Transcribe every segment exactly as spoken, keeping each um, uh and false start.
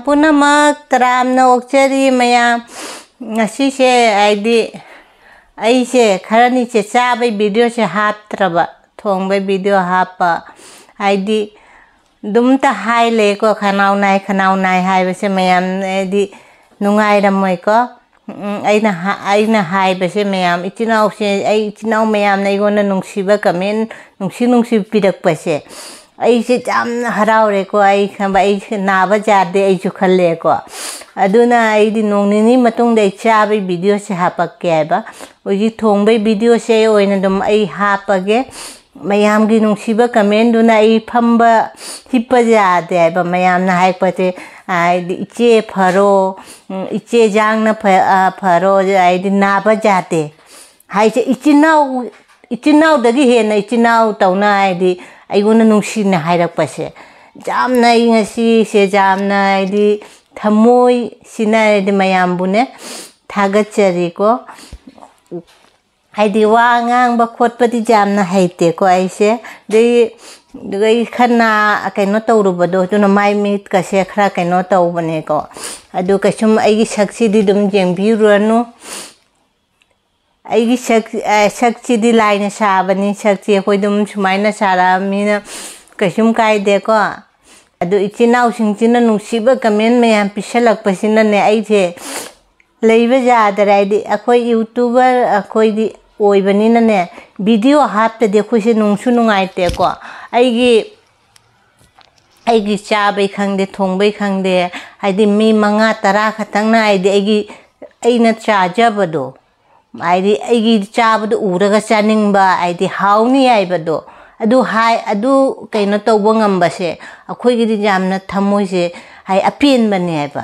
ꯄꯨꯝꯅꯃꯛ ꯇꯔꯥꯝꯅ ꯑꯣꯛꯆꯔꯤ ꯃꯌꯥꯝ꯫ ꯉꯁꯤꯁꯦ ꯍꯥꯏꯗꯤ ꯑꯩꯁꯦ ꯈꯔꯅꯤꯁꯦ ꯆꯥꯕꯩ videoꯁꯦ ꯍꯥꯞꯇ꯭ꯔꯕ, ꯊꯣꯡꯕꯩ video ꯍꯥꯞꯄ ꯍꯥꯏꯗꯤ ꯑꯗꯨꯝꯇ ꯍꯥꯏ ꯂꯩꯀꯣ, "ꯈꯅꯥꯎ ꯅꯥꯏ, ꯈꯅꯥꯎ ꯅꯥꯏ" ꯍꯥꯏꯕꯁꯦ ꯃꯌꯥꯝ ꯍꯥꯏꯗꯤ ꯅꯨꯡꯉꯥꯏꯔꯝꯃꯣꯏꯀꯣ꯫ ꯎꯝ, ꯑꯩꯅ ꯍꯥ-, ꯑꯩꯅ ꯍꯥꯏꯕꯁꯦ ꯃꯌꯥꯝ, ꯏꯆꯤꯟ ꯏꯅꯥꯎꯁꯦ, ꯑꯩ ꯏꯆꯤꯟ ꯏꯅꯥꯎ ꯃꯌꯥꯝꯅ ꯑꯩꯉꯣꯟꯗ ꯅꯨꯡꯁꯤꯕ comment, ꯅꯨꯡꯁꯤ ꯅꯨꯡꯁꯤ ꯄꯤꯔꯛꯄꯁꯦ, ꯑꯩꯁꯦ ꯌꯥꯝꯅ ꯍꯔꯥꯎꯔꯦꯀꯣ꯫ ꯑꯩ ꯈꯪꯕ, ꯑꯩꯁꯦ ꯅꯥꯕ ꯌꯥꯗꯦ ꯑꯩꯁꯨ ꯈꯜꯂꯦꯀꯣ꯫ ꯑꯗꯨꯅ ꯑꯩꯗꯤ ꯅꯣꯡ ꯅꯤꯅꯤ ꯃꯇꯨꯡꯗ ꯑꯩ ꯆꯥꯕꯒꯤ videoꯁꯦ ꯍꯥꯄꯛꯀꯦ ꯍꯥꯏꯕ꯫ ꯍꯧꯖꯤꯛ ꯊꯣꯡꯕꯒꯤ videoꯁꯦ ꯑꯣꯏꯅ ꯑꯗꯨꯝ ꯑꯩ ꯍꯥꯞꯄꯒꯦ꯫ ꯃꯌꯥꯝꯒꯤ ꯅꯨꯡꯁꯤꯕ commentꯗꯨꯅ ꯑꯩ ꯐꯝꯕ ꯍꯤꯞꯄ ꯌꯥꯗꯦ ꯍꯥꯏꯕ꯫ ꯃꯌꯥꯝꯅ ꯍꯥꯏꯔꯛꯄꯁꯦ, ꯍꯥꯏꯗꯤ, "ꯏꯆꯦ ꯐꯔꯣ, ꯎꯝ, ꯏꯆꯦ ꯖꯥꯡꯅ ꯐ-, ꯑ, ꯐꯔꯣ", ꯍꯥꯏꯗꯤ ꯅꯥꯕ ꯌꯥꯗꯦ ꯍꯥꯏꯁꯦ꯫ ꯏꯆꯤꯟ ꯏꯅꯥꯎ, ꯏꯆꯤꯟ ꯏꯅꯥꯎꯗꯒꯤ ꯍꯦꯟꯅ ꯏꯆꯤꯟ ꯏꯅꯥꯎ ꯇꯧꯅ ꯍꯥꯏꯗꯤ ꯑꯩꯉꯣꯟꯗ ꯅꯨꯡꯁꯤꯅ ꯍꯥꯏꯔꯛꯄꯁꯦ, ꯌꯥꯝꯅ ꯑꯩ ꯉꯁꯤꯁꯦ ꯌꯥꯝꯅ ꯍꯥꯏꯗꯤ ꯊꯃꯣꯏꯁꯤꯅ ꯍꯥꯏꯗꯤ ꯃꯌꯥꯝꯕꯨꯅꯦ ꯊꯥꯒꯠꯆꯔꯤꯀꯣ꯫ ꯍꯥꯏꯗꯤ ꯋꯥ ꯉꯥꯡꯕ ꯈꯣꯠꯄꯗꯤ ꯌꯥꯝꯅ ꯍꯩꯇꯦꯀꯣ ꯑꯩꯁꯦ꯫ ꯑꯗꯩ, ꯑꯗꯨꯒ ꯑꯩ ꯈꯔ ꯅꯥ-, ꯀꯩꯅꯣ ꯇꯧꯔꯨꯕꯗꯣ, ꯑꯗꯨꯅ ꯃꯥꯏ ꯃꯤꯠꯀꯁꯦ ꯈꯔ ꯀꯩꯅꯣ ꯇꯧꯕꯅꯦꯀꯣ꯫ ꯑꯗꯨ ꯀꯩꯁꯨꯝ ꯑꯩꯒꯤ ꯁꯛꯁꯤꯗꯤ ꯑꯗꯨꯝ ꯌꯦꯡꯕꯤꯔꯨꯔꯅꯨ꯫ ꯑꯩꯒꯤ ꯁꯛ-, ꯑ, ꯁꯛꯁꯤꯗꯤ ꯂꯥꯏꯅ ꯁꯥꯕꯅꯤ꯫ ꯁꯛꯁꯤ ꯑꯩꯈꯣꯏ ꯑꯗꯨꯝ ꯁꯨꯃꯥꯏꯅ ꯁꯥꯔꯛꯑꯕꯅꯤꯅ ꯀꯩꯁꯨꯝ ꯀꯥꯏꯗꯦꯀꯣ꯫ ꯑꯗꯨ ꯏꯆꯤꯟ ꯏꯅꯥꯎꯁꯤꯡꯁꯤꯅ ꯅꯨꯡꯁꯤꯕ comment ꯃꯌꯥꯝ ꯄꯤꯁꯜꯂꯛꯄꯁꯤꯅꯅꯦ, ꯑꯩꯁꯦ ꯂꯩꯕ ꯌꯥꯗꯔꯦ꯫ ꯍꯥꯏꯗꯤ ꯑꯩꯈꯣꯏ YouTuber ꯑꯩꯈꯣꯏꯗꯤ ꯑꯣꯏꯕꯅꯤꯅꯅꯦ, video ꯍꯥꯞꯇꯗꯤ ꯑꯩꯈꯣꯏꯁꯦ ꯅꯨꯡꯁꯨ ꯅꯨꯡꯉꯥꯏꯇꯦꯀꯣ꯫ ꯑꯩꯒꯤ, ꯑꯩꯒꯤ ꯆꯥꯕꯩ ꯈꯪꯗꯦ, ꯊꯣꯡꯕꯩ ꯈꯪꯗꯦ, ꯍꯥꯏꯗꯤ ꯃꯤ ꯃꯉꯥ ꯇꯔꯥ ꯈꯛꯇꯪꯅ ꯍꯥꯏꯗꯤ ꯑꯩꯒꯤ, ꯑꯩꯅ ꯆꯥꯖꯕꯗꯣ, ꯍꯥꯏꯗꯤ ꯑꯩꯒꯤ ꯆꯥꯕꯗꯣ ꯎꯔꯒ ꯆꯥꯅꯤꯡꯕ, ꯍꯥꯏꯗꯤ ꯍꯥꯎꯅꯤ ꯍꯥꯏꯕꯗꯣ, ꯑꯗꯨ ꯍꯥꯏ, ꯑꯗꯨ ꯀꯩꯅꯣ ꯇꯧꯕ ꯉꯝꯕꯁꯦ ꯑꯩꯈꯣꯏꯒꯤꯗꯤ ꯌꯥꯝꯅ ꯊꯃꯣꯏꯁꯦ ꯍꯥꯏ ꯑꯄꯦꯟꯕꯅꯦ ꯍꯥꯏꯕ꯫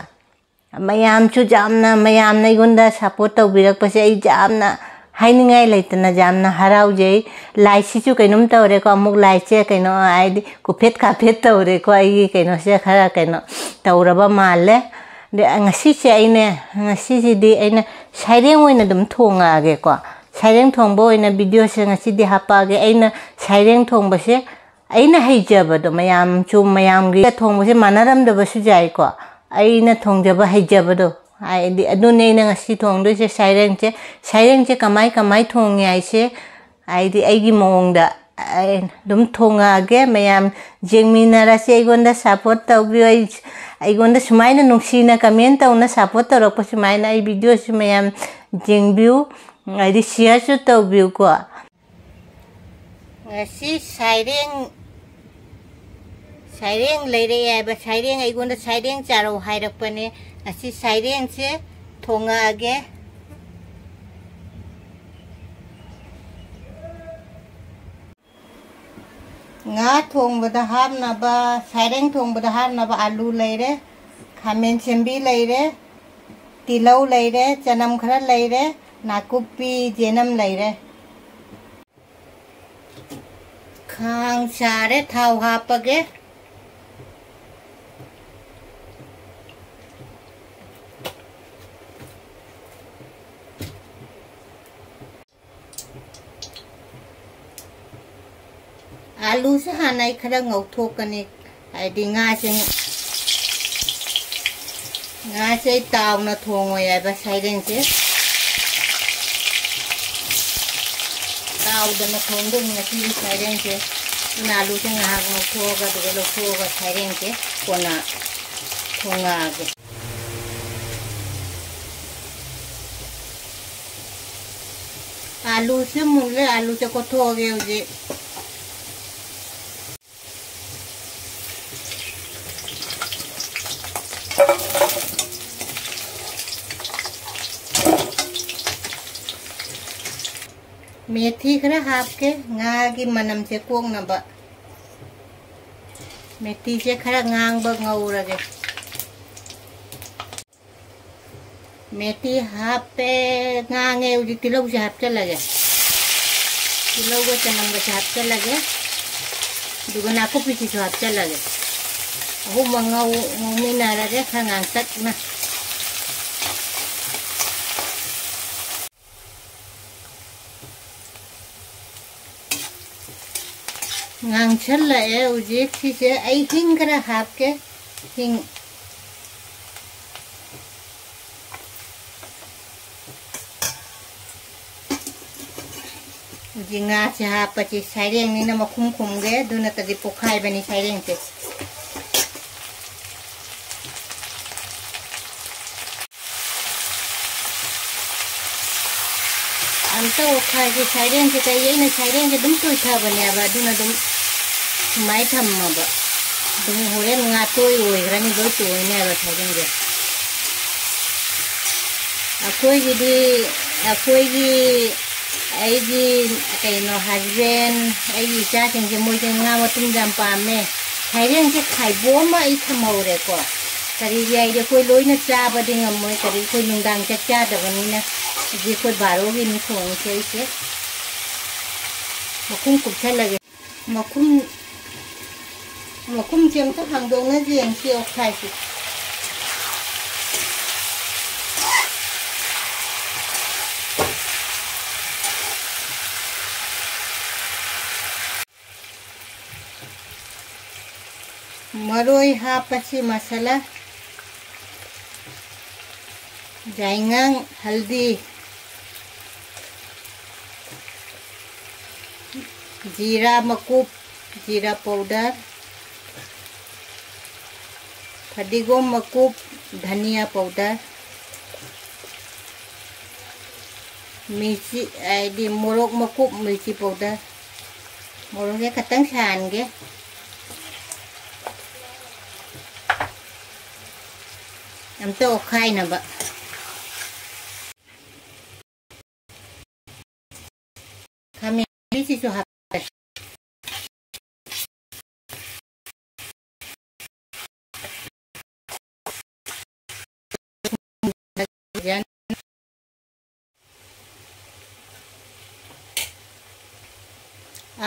ꯃꯌꯥꯝꯁꯨ ꯌꯥꯝꯅ, ꯃꯌꯥꯝꯅ ꯑꯩꯉꯣꯟꯗ support ꯇꯧꯕꯤꯔꯛꯄꯁꯦ ꯑꯩ ꯌꯥꯝꯅ ꯍꯥꯏꯅꯤꯡꯉꯥꯏ ꯂꯩꯇꯅ ꯌꯥꯝꯅ ꯍꯔꯥꯎꯖꯩ꯫ ꯂꯥꯏꯠꯁꯤꯁꯨ ꯀꯩꯅꯣꯝ ꯇꯧꯔꯦꯀꯣ, ꯑꯃꯨꯛ ꯂꯥꯏꯠꯁꯦ ꯀꯩꯅꯣ ꯍꯥꯏꯗꯤ ꯀꯨꯐꯦꯠ ꯀꯥꯐꯦꯠ ꯇꯧꯔꯦꯀꯣ, ꯑꯩꯒꯤ ꯀꯩꯅꯣꯁꯦ ꯈꯔ ꯀꯩꯅꯣ ꯇꯧꯔꯕ ꯃꯥꯜꯂꯦ꯫ ꯑꯗ ꯉꯁꯤꯁꯦ ꯑꯩꯅ, ꯉꯁꯤꯁꯤꯗꯤ ꯑꯩꯅ ꯁꯩꯔꯦꯡ ꯑꯣꯏꯅ ꯑꯗꯨꯝ ꯊꯣꯡꯉꯛꯑꯒꯦꯀꯣ꯫ ꯁꯩꯔꯦꯡ ꯊꯣꯡꯕ ꯑꯣꯏꯅ videoꯁꯦ ꯉꯁꯤꯗꯤ ꯍꯥꯞꯄꯛꯑꯒꯦ꯫ ꯑꯩꯅ ꯁꯩꯔꯦꯡ ꯊꯣꯡꯕꯁꯦ ꯑꯩꯅ ꯍꯩꯖꯕꯗꯣ, ꯃꯌꯥꯝꯁꯨ, ꯃꯌꯥꯝꯒꯤ ꯊꯣꯡꯕꯁꯦ ꯃꯥꯟꯅꯔꯝꯗꯕꯁꯨ ꯌꯥꯏꯀꯣ꯫ ꯑꯩꯅ ꯊꯣꯡꯖꯕ ꯍꯩꯖꯕꯗꯣ, ꯍꯥꯏꯗꯤ ꯑꯗꯨꯅꯦ ꯑꯩꯅ ꯉꯁꯤ ꯊꯣꯡꯗꯣꯏꯁꯦ꯫ ꯁꯥꯏꯔꯦꯡꯁꯦ, ꯁꯥꯏꯔꯦꯡꯁꯦ ꯀꯃꯥꯏ ꯀꯃꯥꯏ ꯊꯣꯡꯉꯦ ꯍꯥꯏꯁꯦ, ꯍꯥꯏꯗꯤ ꯑꯩꯒꯤ ꯃꯑꯣꯡꯗ ꯑꯩ ꯑꯗꯨꯝ ꯊꯣꯡꯉꯛꯑꯒꯦ꯫ ꯃꯌꯥꯝ ꯌꯦꯡꯃꯤꯟꯅꯔꯁꯤ, ꯑꯩꯉꯣꯟꯗ ꯁꯞꯄꯣꯔꯠ ꯇꯧꯕꯤꯌꯨ꯫ ꯑꯩ, ꯑꯩꯉꯣꯟꯗ ꯁꯨꯃꯥꯏꯅ ꯅꯨꯡꯁꯤꯅ ꯀꯃꯦꯟ ꯇꯧꯅ ꯁꯞꯄꯣꯔꯠ ꯇꯧꯔꯛꯄ ꯁꯨꯃꯥꯏꯅ ꯑꯩ ꯚꯤꯗꯤꯑꯣꯁꯤ ꯃꯌꯥꯝ ꯌꯦꯡꯕꯤꯌꯨ, ꯍꯥꯏꯗꯤ ꯁꯤꯌꯔꯁꯨ ꯇꯧꯕꯤꯌꯨꯀꯣ꯫ ꯉꯁꯤ ꯁꯥꯏꯔꯦꯡ, ꯁꯥꯏꯔꯦꯡ ꯂꯩꯔꯛꯑꯦ ꯍꯥꯏꯕ, ꯁꯥꯏꯔꯦꯡ, ꯑꯩꯉꯣꯟꯗ ꯁꯥꯏꯔꯦꯡ ꯆꯥꯔꯧ ꯍꯥꯏꯔꯛꯄꯅꯦ꯫ ꯉꯁꯤ ꯁꯥꯏꯔꯦꯡꯁꯦ ꯊꯣꯡꯉꯛꯑꯒꯦ꯫ ꯉꯥ ꯊꯣꯡꯕꯗ ꯍꯥꯞꯅꯕ, ꯁꯥꯏꯔꯦꯡ ꯊꯣꯡꯕꯗ ꯍꯥꯞꯅꯕ ꯑꯥꯂꯨ ꯂꯩꯔꯦ, ꯈꯥꯃꯦꯟ ꯁꯦꯝꯕꯤ ꯂꯩꯔꯦ, ꯇꯤꯜꯍꯧ ꯂꯩꯔꯦ, ꯆꯅꯝ ꯈꯔ ꯂꯩꯔꯦ, ꯅꯥꯀꯨꯞꯄꯤ, ꯆꯦꯅꯝ ꯂꯩꯔꯦ꯫ ꯈꯥꯡ ꯁꯥꯔꯦ, ꯊꯥꯎ ꯍꯥꯞꯄꯒꯦ꯫ ꯑꯥꯂꯨꯁꯦ ꯍꯥꯟꯅ ꯑꯩ ꯈꯔ ꯉꯧꯊꯣꯛꯀꯅꯤ, ꯍꯥꯏꯗꯤ ꯉꯥꯁꯦ, ꯉꯥꯁꯦ ꯑꯩ ꯇꯥꯎꯅ ꯊꯣꯡꯉꯣꯏ ꯍꯥꯏꯕ ꯁꯥꯏꯔꯦꯡꯁꯦ꯫ ꯇꯥꯎꯗꯅ ꯊꯣꯡꯗꯣꯏꯅꯤ ꯉꯁꯤꯒꯤ ꯁꯥꯏꯔꯦꯡꯁꯦ꯫ ꯑꯗꯨꯅ ꯑꯥꯂꯨꯁꯦ ꯉꯥꯏꯍꯥꯛ ꯉꯧꯊꯣꯛꯑꯒ, ꯑꯗꯨꯒ ꯂꯧꯊꯣꯛꯑꯒ ꯁꯥꯏꯔꯦꯡꯁꯦ ꯀꯣꯟꯅ ꯊꯣꯡꯉꯛꯑꯒꯦ꯫ ꯑꯥꯂꯨꯁꯦ ꯃꯨꯜꯂꯦ, ꯑꯥꯂꯨꯁꯦ ꯀꯣꯠꯊꯣꯛꯑꯒꯦ ꯍꯧꯖꯤꯛ꯫ ꯃꯦꯊꯤ ꯈꯔ ꯍꯥꯞꯀꯦ, ꯉꯥꯒꯤ ꯃꯅꯝꯁꯦ ꯀꯣꯛꯅꯕ꯫ ꯃꯦꯊꯤꯁꯦ ꯈꯔ ꯉꯥꯡꯕ ꯉꯧꯔꯒꯦ꯫ ꯃꯦꯊꯤ ꯍꯥꯞꯄꯦ, ꯉꯥꯡꯉꯦ꯫ ꯍꯧꯖꯤꯛ ꯇꯤꯜꯍꯧꯁꯦ ꯍꯥꯞꯆꯜꯂꯒꯦ꯫ ꯇꯤꯜꯍꯧꯒ ꯆꯅꯝꯒꯁꯦ ꯍꯥꯞꯆꯜꯂꯒꯦ꯫ ꯑꯗꯨꯒ ꯅꯥꯀꯨꯞꯄꯤꯁꯤꯁꯨ ꯍꯥꯞꯆꯜꯂꯒꯦ꯫ ꯑꯍꯨꯝꯃꯛ ꯉꯧ-, ꯉꯧꯃꯤꯟꯅꯔꯒꯦ ꯈꯔ ꯉꯥꯡꯇꯛꯅ꯫ ꯉꯥꯡꯁꯜꯂꯛꯑꯦ ꯍꯧꯖꯤꯛ꯫ ꯁꯤꯁꯦ ꯑꯩ ꯍꯤꯡ ꯈꯔ ꯍꯥꯞꯀꯦ꯫ ꯍꯤꯡ꯫ ꯍꯧꯖꯤꯛ ꯉꯥꯁꯦ ꯍꯥꯞꯄꯁꯤ, ꯁꯥꯏꯔꯦꯡꯅꯤꯅ ꯃꯈꯨꯝ ꯈꯨꯝꯒꯦ, ꯑꯗꯨ ꯅꯠꯇꯗꯤ ꯄꯣꯛꯈꯥꯏꯕꯅꯤ ꯁꯥꯏꯔꯦꯡꯁꯦ꯫ ꯑꯝꯇ ꯑꯣꯠꯈꯥꯏꯁꯤ꯫ ꯁꯥꯏꯔꯦꯡꯁꯦ ꯀꯩ, ꯑꯩꯅ ꯁꯥꯏꯔꯦꯡꯁꯦ ꯑꯗꯨꯝ ꯇꯣꯏꯊꯕꯅꯦꯕ, ꯑꯗꯨꯅ ꯑꯗꯨꯝ ꯁꯨꯃꯥꯏꯅ ꯊꯝꯃꯕ꯫ ꯑꯗꯨꯝ ꯍꯣꯔꯦꯟ ꯉꯥꯇꯣꯏ ꯑꯣꯏꯈ꯭ꯔꯅꯤ, ꯂꯣꯏ ꯇꯣꯏꯅꯦꯕ ꯁꯥꯏꯔꯦꯡꯁꯦ꯫ ꯑꯩꯈꯣꯏꯒꯤꯗꯤ, ꯑꯩꯈꯣꯏꯒꯤ, ꯑꯩꯒꯤ ꯀꯩꯅꯣ, ꯍꯁꯕꯦꯟ, ꯑꯩꯒꯤ ꯏꯆꯥꯁꯤꯡꯁꯦ, ꯃꯣꯏꯁꯦ ꯉꯥ ꯃꯇꯨꯝꯁꯦ ꯌꯥꯝ ꯄꯥꯝꯃꯦ꯫ ꯁꯥꯏꯔꯦꯡꯁꯦ ꯈꯥꯏꯕꯣꯛ ꯑꯃ ꯑꯩ ꯊꯝꯍꯧꯔꯦꯀꯣ꯫ ꯀꯔꯤꯒꯤ ꯍꯥꯏꯗꯤ ꯑꯩꯈꯣꯏ ꯂꯣꯏꯅ ꯆꯥꯕꯗꯤ ꯉꯝꯃꯣꯏ, ꯀꯔꯤ ꯑꯩꯈꯣꯏ ꯅꯨꯡꯗꯥꯡ ꯆꯥꯛ ꯆꯥꯗꯕꯅꯤꯅ꯫ ꯍꯧꯖꯤꯛ ꯑꯩꯈꯣꯏ ꯕꯥꯔꯣꯒꯤꯅꯤ ꯊꯣꯡꯉꯤꯁꯦ ꯑꯩꯁꯦ꯫ ꯃꯈꯨꯝ ꯀꯨꯞꯁꯜꯂꯒꯦ꯫ ꯃꯈꯨꯝ, ꯃꯈꯨꯝꯁꯦ ꯑꯝꯇ ꯍꯥꯡꯗꯣꯛꯅꯁꯦ, ꯌꯦꯡꯁꯤ ꯑꯣꯛꯈꯥꯏꯁꯦ꯫ ꯃꯔꯣꯏ ꯍꯥꯞꯄꯁꯤ, ꯃꯁꯥꯂꯥ, ꯌꯥꯏꯉꯪ, ꯍꯜꯗꯤ, ꯖꯤꯔꯥ ꯃꯀꯨꯞ, ꯖꯤꯔꯥ ꯄꯥꯎꯗꯔ, ꯐꯗꯤꯒꯣꯝ ꯃꯀꯨꯞ, ꯙꯅꯤꯌꯥ ꯄꯥꯎꯗꯔ, ꯃꯤꯔꯆꯤ, ꯍꯥꯏꯗꯤ ꯃꯣꯔꯣꯛ ꯃꯀꯨꯞ, ꯃꯤꯔꯆꯤ ꯄꯥꯎꯗꯔ꯫ ꯃꯣꯔꯣꯛꯁꯦ ꯈꯇꯪ ꯁꯥꯍꯟꯒꯦ, ꯑꯝꯇ ꯑꯣꯠꯈꯥꯏꯅꯕ꯫ ꯈꯥꯃꯦꯟꯁꯤꯁꯨ ꯍꯥꯞ-,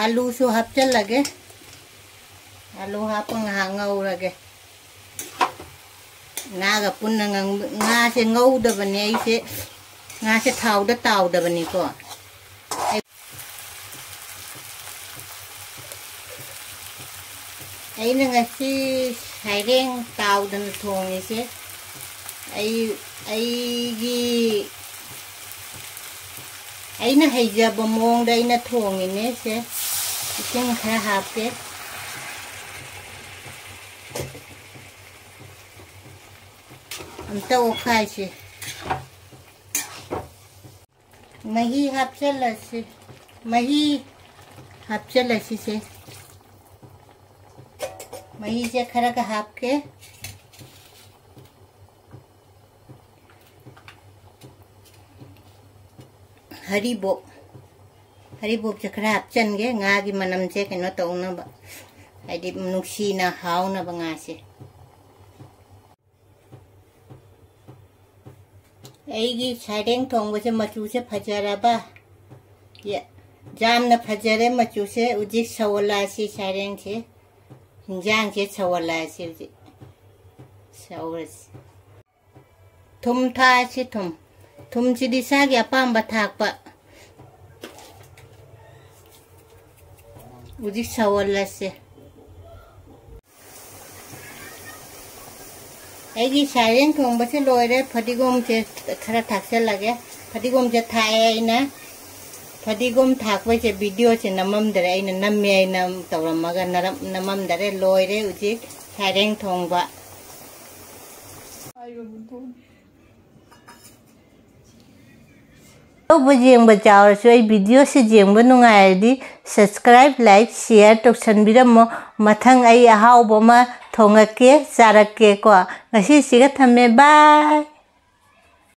ꯑꯥꯂꯨꯁꯨ ꯍꯥꯞꯆꯜꯂꯒꯦ꯫ ꯑꯥꯂꯨ ꯍꯥꯞꯄ ꯉꯥꯏꯍꯥꯛ ꯉꯧꯔꯒꯦ꯫ ꯉꯥꯒ ꯄꯨꯟꯅ ꯉꯧ-, ꯉꯥꯁꯦ ꯉꯧꯗꯕꯅꯦ ꯑꯩꯁꯦ꯫ ꯉꯥꯁꯦ ꯊꯥꯎꯗ ꯇꯥꯎꯗꯕꯅꯤꯀꯣ꯫ ꯑꯩꯅ ꯉꯁꯤ ꯁꯥꯏꯔꯦꯡ ꯇꯥꯎꯗꯅ ꯊꯣꯡꯉꯤꯁꯦ, ꯑꯩ, ꯑꯩꯒꯤ ꯑꯩꯅ ꯍꯩꯖꯕ ꯃꯑꯣꯡꯗ ꯑꯩꯅ ꯊꯣꯡꯉꯤꯅꯦ꯫ ꯁꯦ, ꯏꯁꯤꯡ ꯈꯔ ꯍꯥꯞꯀꯦ꯫ ꯑꯝꯇ ꯑꯣꯠꯈꯥꯏꯁꯤ꯫ ꯃꯍꯤ ꯍꯥꯞꯆꯜꯂꯁꯤ꯫ ꯃꯍꯤ ꯍꯥꯞꯆꯜꯂꯁꯤꯁꯦ꯫ ꯃꯍꯤꯁꯦ ꯈꯔꯒ ꯍꯥꯞꯀꯦ꯫ ꯍꯔꯤꯕꯣꯞ, ꯍꯔꯤꯕꯣꯞꯁꯦ ꯈꯔ ꯍꯥꯞꯆꯟꯒꯦ, ꯉꯥꯒꯤ ꯃꯅꯝꯁꯦ ꯀꯩꯅꯣ ꯇꯧꯅꯕ, ꯍꯥꯏꯗꯤ ꯅꯨꯡꯁꯤꯅ ꯍꯥꯎꯅꯕ ꯉꯥꯁꯦ꯫ ꯑꯩꯒꯤ ꯁꯥꯏꯔꯦꯡ ꯊꯣꯡꯕꯁꯦ ꯃꯆꯨꯁꯦ ꯐꯖꯔꯕ? ꯌꯥ-, ꯌꯥꯝꯅ ꯐꯖꯔꯦ ꯃꯆꯨꯁꯦ꯫ ꯍꯧꯖꯤꯛ ꯁꯧꯍꯜꯂꯛꯑꯁꯤ ꯁꯥꯏꯔꯦꯡꯁꯦ꯫ ꯍꯤꯟꯖꯥꯡꯁꯦ ꯁꯧꯍꯜꯂꯛꯑꯁꯤ ꯍꯧꯖꯤꯛ꯫ ꯁꯧꯔꯁꯤ꯫ ꯊꯨꯝ ꯊꯥꯛꯑꯁꯤ, ꯊꯨꯝ꯫ ꯊꯨꯝꯁꯤꯗꯤ ꯏꯁꯥꯒꯤ ꯑꯄꯥꯝꯕ ꯊꯥꯛꯄ꯫ ꯍꯧꯖꯤꯛ ꯁꯧꯍꯜꯂꯁꯦ꯫ ꯑꯩꯒꯤ ꯁꯥꯏꯔꯦꯡ ꯊꯣꯡꯕꯁꯦ ꯂꯣꯏꯔꯦ꯫ ꯐꯗꯤꯒꯣꯝꯁꯦ ꯈꯔ ꯊꯥꯛꯆꯜꯂꯒꯦ꯫ ꯐꯗꯤꯒꯣꯝꯁꯦ ꯊꯥꯛꯑꯦ ꯑꯩꯅ꯫ ꯐꯗꯤꯒꯣꯝ ꯊꯥꯛꯄꯩꯁꯦ ꯚꯤꯗꯤꯑꯣꯁꯦ ꯅꯝꯃꯝꯗꯔꯦ꯫ ꯑꯩꯅ ꯅꯝꯃꯦ ꯍꯥꯏꯅ ꯇꯧꯔꯝꯃꯒ ꯅꯔꯝ-, ꯅꯝꯃꯝꯗꯔꯦ꯫ ꯂꯣꯏꯔꯦ ꯍꯧꯖꯤꯛ ꯁꯥꯏꯔꯦꯡ ꯊꯣꯡꯕ꯫ ꯇꯧꯕ ꯌꯦꯡꯕ ꯆꯥꯎꯔꯁꯨ ꯑꯩ ꯚꯤꯗꯤꯑꯣꯁꯦ ꯌꯦꯡꯕ ꯅꯨꯡꯉꯥꯏꯔꯗꯤ subscribe, like, share ꯇꯧꯁꯟꯕꯤꯔꯝꯃꯣ꯫ ꯃꯊꯪ ꯑꯩ ꯑꯍꯥꯎꯕ ꯑꯃ ꯊꯣꯡꯉꯛꯀꯦ, ꯆꯥꯔꯛꯀꯦꯀꯣ꯫ ꯉꯁꯤꯁꯤꯒ ꯊꯝꯃꯦ, bye꯫